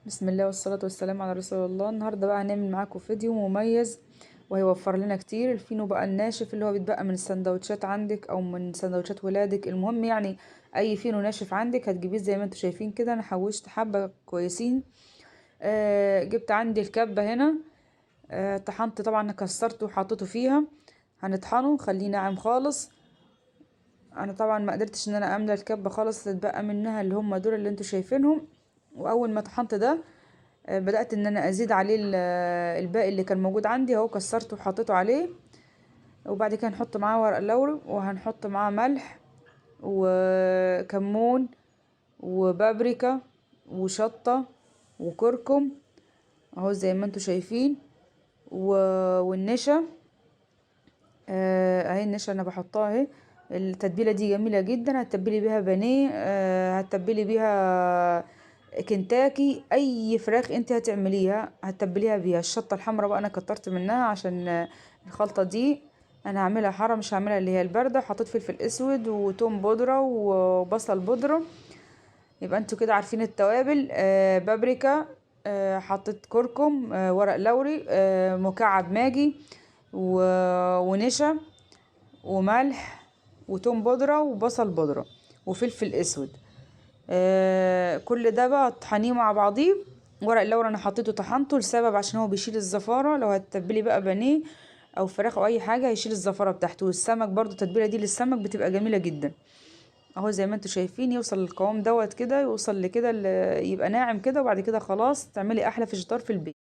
بسم الله والصلاة والسلام على رسول الله. النهاردة بقى هنعمل معاكم فيديو مميز وهيوفر لنا كتير. الفينو بقى الناشف اللي هو بيتبقى من السندوتشات عندك او من سندوتشات ولادك، المهم يعني اي فينو ناشف عندك هتجيبيه زي ما انتم شايفين كده. انا حوشت حبة كويسين، جبت عندي الكبة هنا، طحنت طبعا، كسرته وحطيته فيها، هنطحنه نخليه ناعم خالص. انا طبعا ما قدرتش ان انا املى الكبة خالص، اتبقى منها اللي هم دول اللي انتم شايفينهم. واول ما طحنت ده بدأت ان انا ازيد عليه الباقي اللي كان موجود عندي اهو، كسرته وحطيته عليه. وبعد كده هنحط معاه ورق لورا، وهنحط معاه ملح وكمون وبابريكا وشطة وكركم اهو زي ما انتم شايفين، والنشا، اهي النشا انا بحطها اهي. التتبيله دي جميلة جدا، هتتبلي بيها بانيه، هتتبلي بيها كنتاكي، اي فراخ انت هتعمليها هتتبليها بيها. الشطه الحمراء بقى انا كترت منها عشان الخلطة دي انا هعملها حارة، مش هعملها اللي هي البارده. حطيت فلفل اسود وتوم بودره وبصل بودره، يبقى انتوا كده عارفين التوابل. بابريكا، حطيت كركم، ورق لوري، مكعب ماجي ونشا وملح وتوم بودره وبصل بودره وفلفل اسود. كل ده بقى طحنيه مع بعضيه. ورق اللورا انا حطيته طحنته لسبب عشان هو بيشيل الزفاره، لو هتتبلي بقى بانيه او فراخ او اي حاجة هيشيل الزفاره بتاعته. والسمك برضو التتبيله دي للسمك بتبقى جميلة جدا اهو زي ما انتوا شايفين. يوصل للقوام دوت كده، يوصل لكده يبقى ناعم كده، وبعد كده خلاص تعملي احلى فيجيتار في البيت.